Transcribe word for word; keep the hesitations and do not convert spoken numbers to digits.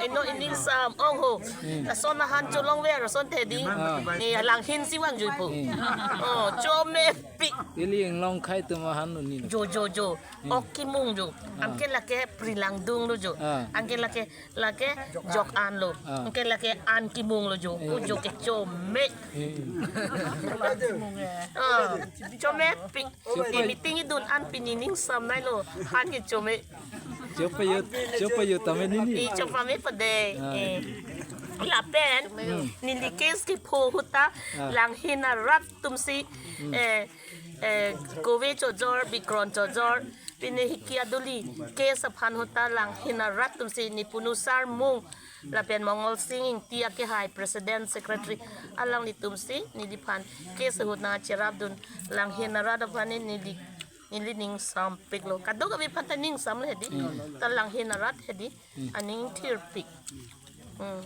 Ino ining sam ong ho. Lason ahan cholong ver ason te di. Ah. Ne langhin si vangjuipo. Hmm. Oh, chomepik. Ili inglong khai atum ahan lo ne. Jo, jo, jo. Hmm. Ok kimung jo. Ah. Anke lake Prilangdung lo jo. Ah. Anke lake, lake Jok-an lo. Ah. Anke lake An Kimung lo jo. Hmm. Oh, jo kechome. Hmm. Ah, chomepik. Chomepik. E meeting idun an pini ning sam nai lo. Han kechome. Chopajut, chopajut tame nini. I chopame pade. Ah. Eh. Lapen, hmm, neli case kepho ahut ta, ah, langhin arat atum si, hmm, eh, eh, kove chojor, bikron chojor, pine hiki aduli case aphan ahut ta langhin arat atum si, Nipunu Sarmung, lapen Mongol Sing Ingti akehai president secretary, alanglitum si neliphan case ahut nangcherapdun, langhin arat aphan neli, neli ning sampik lo. Kadokave aphan ta ning sam lo hedi. Hmm. Ta langhin arat hedi. Hmm. Aning thirpik. Hmm.